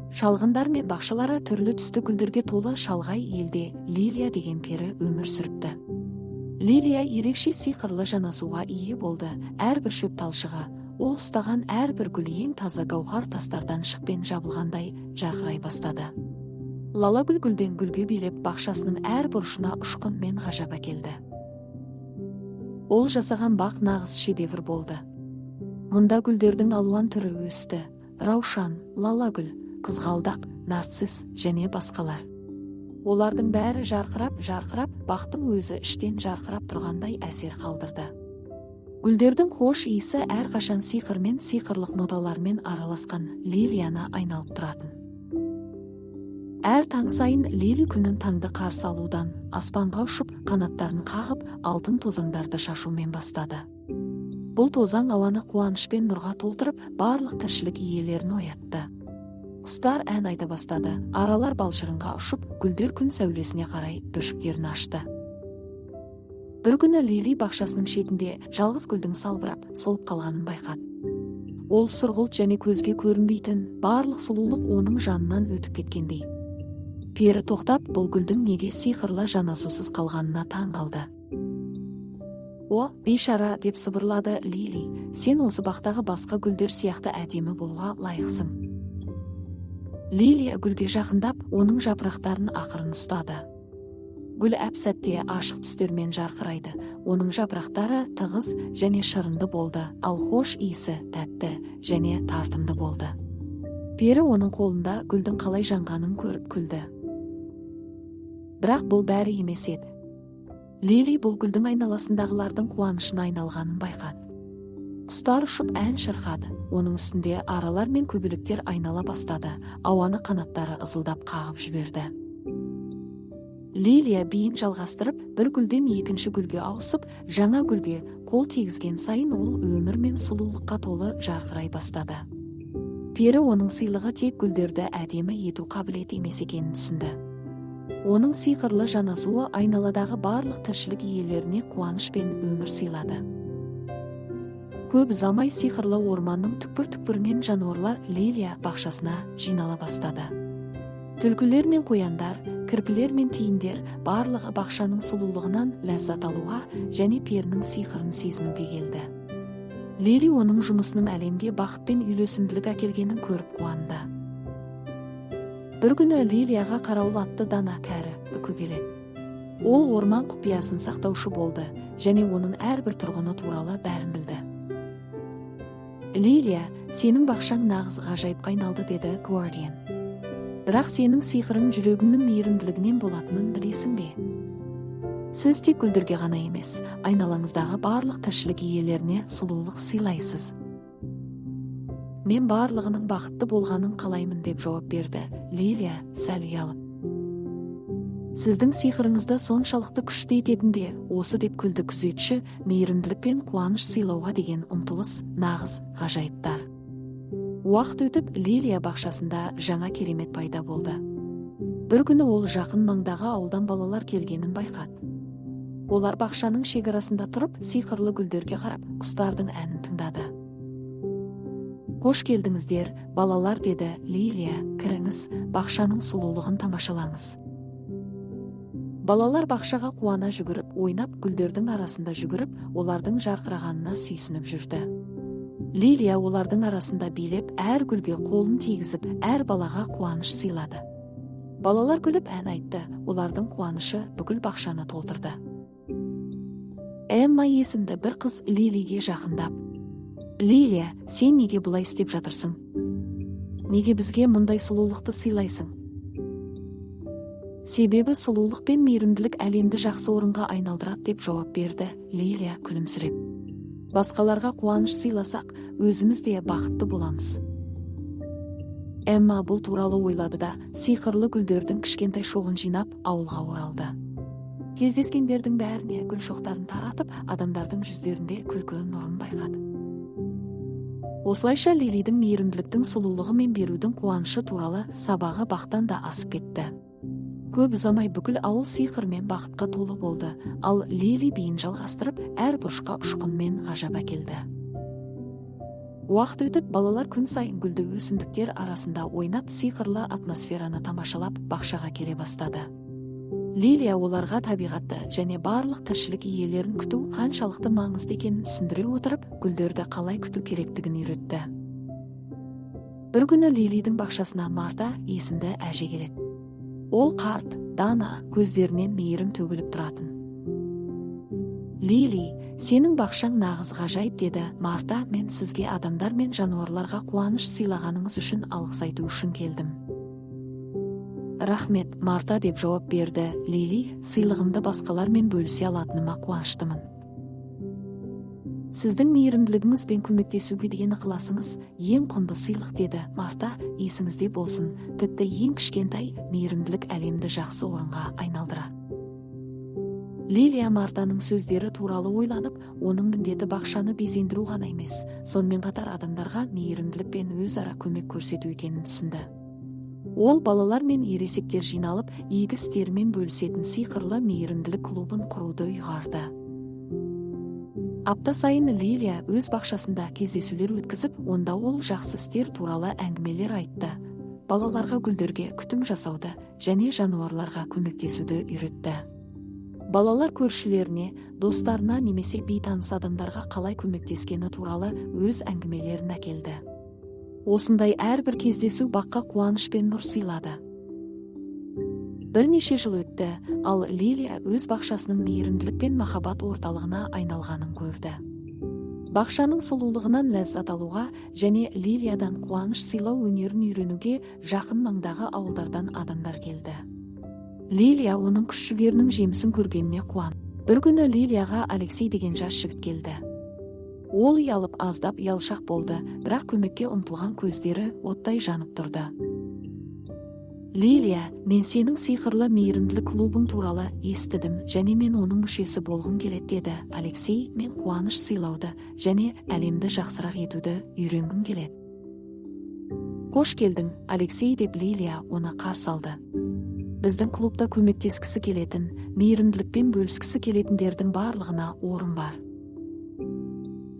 Шалғындар мен бақшалары түрлі түсті гүлдерге толы шалғай елде Лилия деген пері өмір сүріпті. Лилия ерекше сиқырлы жанасуға ие болды. Әрбір шөп талшығы, ол ұстаған әрбір гүл ең таза гауһар тастардан шықпен жабылғандай жарқырай бастады. Лалагүл гүлден гүлге билеп, бақшасының әр бұрышына ұшқын мен ғажап әкелді. Ол жасаған бақ нағыз шедевр болды. Мұнда гүлдердің алуан түрі өсті: раушан, лалагүл, қызғалдақ, нарцисс және басқалар. Олардың бәрі жарқырап жарқырап, бақтың өзі іштен жарқырап тұрғандай әсер қалдырды. Гүлдердің хош иісі әрқашан сиқырмен, сиқырлық ноталармен араласқан Лилияны айналып тұратын. Әр таң сайын Лили күнін таңды қарсы алудан, аспанға ұшып, қанаттарын қағып, алтын тозаңдарды шашумен бастады. Бұл тозаң ауаны қуаныш пен нұрға толтырып, барлық тіршілік иелерін оятты. Құстар ән айта бастады, аралар балшырынға ұшып, гүлдер күн сәулесіне қарай бүршіктерін ашты. Бір күні Лили бақшасының шетінде жалғыз гүлдің салбырап, солып қалғанын байқады. Ол сұрғылт және көзге көрінбейтін, барлық сұлулық оның жанынан өтіп кеткендей. Пері тоқтап, бұл гүлдің неге сиқырлы жанасусыз қалғанына таң қалды. «О, бейшара, – деп сыбырлады Лили, – сен осы бақтағы басқа гүлдер сияқты әдемі болуға лайықсың». Лилия гүлге жақындап, оның жапырақтарын ақырын ұстады. Гүл әп сәтте ашық түстермен жарқырайды. Оның жапырақтары тығыз және шырынды болды, ал хош иісі тәтті және тартымды болды. Пері оның қолында гүлдің қалай жанғанын көріп күлді. Бірақ бұл бәрі емес еді. Лили бұл гүлдің айналасындағылардың қуанышына айналғанын байқады. Құстар ұшып, ән шырқады, оның үстінде аралар мен көбелектер айнала бастады, ауаны қанаттары ызылдап қағып жіберді. Лилия биін жалғастырып, бір гүлден екінші гүлге ауысып, жаңа гүлге қол тигізген сайын ол өмір мен сұлулыққа толы жарқырай бастады. Пері оның сыйлығы тек гүлдерді әдемі ету қабілеті емес екенін түсінді. Оның сиқырлы жанасуы айналадағы барлық тіршілік иелеріне қуаныш пен өмір сыйлады. Көп ұзамай сиқырлы орманның түкпір-түкпірінен жануарлар Лилия бақшасына жинала бастады. Түлкілер мен қояндар, кірпілер мен тиіндер, барлығы бақшаның сұлулығынан ләззат алуға және перінің сиқырын сезінуге келді. Лили оның жұмысының әлемге бақыт пен үйлесімділік әкелгенін көріп қуанды. Бір күні Лилияға Қарауыл атты дана кәрі үкі келеді. Ол орман құпиясын сақтаушы болды және оның әрбір тұрғыны туралы бәрін білді. «Лилия, сенің бақшаң нағыз ғажайыпқа айналды, – деді Гуардиан. – Бірақ сенің сиқырың жүрегіңнің мейірімділігінен болатынын білесің бе? Сіз тек гүлдерге ғана емес, айналаңыздағы барлық тіршілік иелеріне сұлулық сыйлайсыз». «Мен барлығының бақытты болғанын қалаймын, – деп жауап берді Лилия сәл ұялып. – «Сіздің сиқырыңызды соншалықты күшті ететін де осы, – деп күлді күзетші. – Мейірімділік пен қуаныш сыйлауға деген ұмтылыс – нағыз ғажайыптар». Уақыт өтіп, Лилия бақшасында жаңа керемет пайда болды. Бір күні ол жақын маңдағы ауылдан балалар келгенін байқады. Олар бақшаның шекарасында тұрып, сиқырлы гүлдерге қарап, құстардың әнін тыңдады. «Қош келдіңіздер, балалар, – деді Лилия. – Кіріңіз, бақшаның сұлулығын тамашалаңыз». Балалар бақшаға қуана жүгіріп, ойнап, гүлдердің арасында жүгіріп, олардың жарқырағанына сүйсініп жүрді. Лилия олардың арасында билеп, әр гүлге қолын тигізіп, әр балаға қуаныш сыйлады. Балалар күліп, ән айтты, олардың қуанышы бүкіл бақшаны толтырды. Эмма есімді бір қыз Лилиге жақындап: «Лилия, сен неге бұлай істеп жатырсың? Неге бізге мұндай сұлулықты сыйлайсың?» «Себебі сұлулық пен мейірімділік әлемді жақсы орынға айналдырады, – деп жауап берді Лилия күлімсіреп. – Басқаларға қуаныш сыйласақ, өзіміз де бақытты боламыз». Эмма бұл туралы ойлады да, сиқырлы гүлдердің кішкентай шоғын жинап, ауылға оралды. Кездескендердің бәріне гүл шоқтарын таратып, адамдардың жүздерінде күлкі нұрын байқады. Осылайша Лилидің мейірімділіктің сұлулығы мен берудің қуанышы туралы сабағы бақтан да асып кетті. Көп ұзамай бүкіл ауыл сиқыр мен бақытқа толы болды, ал Лили биін жалғастырып, әр бұрышқа ұшқын мен ғажап әкелді. Уақыт өтіп, балалар күн сайын гүлді өсімдіктер арасында ойнап, сиқырлы атмосфераны тамашалап, бақшаға келе бастады. Лилия оларға табиғатты және барлық тіршілік иелерін күту қаншалықты маңызды екенін түсіндіре отырып, гүлдерді қалай күту керектігін үйретті. Бір күні Лилидің бақшасына Марта есімді әже келеді. Ол қарт, дана, көздерінен мейірім төгіліп тұратын. «Лили, сенің бақшаң нағыз ғажайып», – деді Марта. «Мен сізге адамдар мен жануарларға қуаныш сыйлағаныңыз үшін алғыс айту үшін келдім». «Рахмет, Марта», – деп жауап берді Лили. «Сыйлығымды басқалармен бөлісе алатыныма қуаныштымын. Сіздің мейірімділігіңіз бен көмектесуге деген ықыласыңыз – ең құнды сыйлық», – деді Марта. «Есіңізде болсын, тіпті ең кішкентай мейірімділік әлемді жақсы орынға айналдырады». Лилия Мартаның сөздері туралы ойланып, оның міндеті бақшаны безендіру ғана емес, сонымен қатар адамдарға мейірімділік пен өзара көмек көрсету екенін түсінді. Ол балалар мен ересектер жиналып, игі істерімен бөлісетін сиқырлы мейірімділік клубын құруды ұйғарды. Апта сайын Лилия өз бақшасында кездесулер өткізіп, онда ол жақсы істер туралы әңгімелер айтты, балаларға гүлдерге күтім жасауды және жануарларға көмектесуді үйретті. Балалар көршілеріне, достарына немесе бейтаныс адамдарға қалай көмектескені туралы өз әңгімелерін әкелді. Осындай әрбір кездесу баққа қуаныш пен нұр сыйлады. Бірнеше жыл өтті, ал Лилия өз бақшасының мейірімділік пен махаббат орталығына айналғанын көрді. Бақшаның сұлулығынан ләззат алуға және Лилиядан қуаныш сыйлау өнерін үйренуге жақын маңдағы ауылдардан адамдар келді. Лилия оның күш жігерінің жемісін көргеніне қуанды. Бір күні Лилияға Алексей деген жас жігіт келді. Ол ұялып, аздап ұялшақ болды, бірақ көмекке ұмтылған көздері оттай жанып тұрды. «Лилия, мен сенің сиқырлы мейірімділік клубың туралы естідім және мен оның мүшесі болғым келеді», – деді Алексей. «Мен қуаныш сыйлауды және әлемді жақсырақ етуді үйренгім келеді». «Қош келдің, Алексей», – деп Лилия оны қарсы алды. «Біздің клубта көмектескісі келетін, мейірімділікпен бөліскісі келетіндердің барлығына орын бар».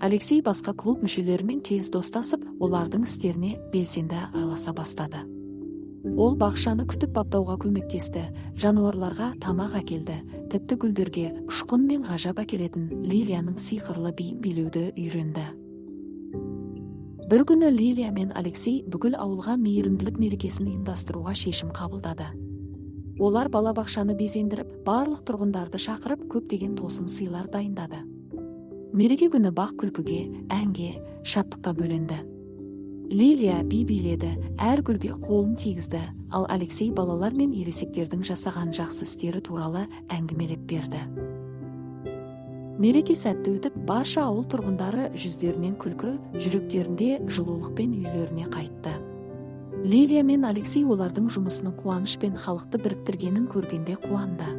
Алексей басқа клуб мүшелерімен тез достасып, олардың істеріне белсенді араласа бастады. Ол бақшаны күтіп баптауға көмектесті, жануарларға тамақ әкелді, тіпті гүлдерге ұшқын мен ғажап әкелетін Лилияның сиқырлы биін билеуді үйренді. Бір күні Лилия мен Алексей бүкіл ауылға мейірімділік мерекесін ұйымдастыруға шешім қабылдады. Олар балабақшаны безендіріп, барлық тұрғындарды шақырып, көптеген тосын сыйлар дайындады. Мереке күні бақ күлкіге, әнге, шаттыққа бөленді. Лилия би биледі, әр гүлге қолын тигізді, ал Алексей балалар мен ересектердің жасаған жақсы істері туралы әңгімелеп берді. Мереке сәтті өтіп, барша ауыл тұрғындары жүздерінен күлкі, жүректерінде жылулықпен үйлеріне қайтты. Лилия мен Алексей олардың жұмысының қуаныш пен халықты біріктіргенін көргенде қуанды.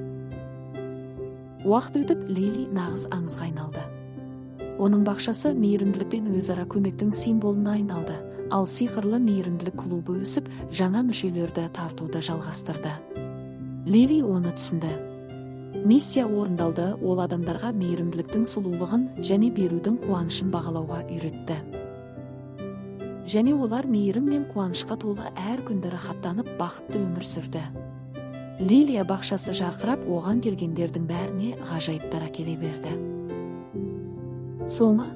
Уақыт өтіп, Лили нағыз аңызға айналды. Оның бақшасы мейірімділік пен өзара көмектің символына айналды, ал сиқырлы мейірімділік клубы өсіп, жаңа мүшелерді тартуды жалғастырды. Лили оны түсінді: миссия орындалды. Ол адамдарға мейірімділіктің сұлулығын және берудің қуанышын бағалауға үйретті және олар мейірім мен қуанышқа толы әр күнді рахаттанып, бақытты өмір сүрді. Лилия бақшасы жарқырап, оған келгендердің бәріне ғажайыптар әкеле берді. Соңы.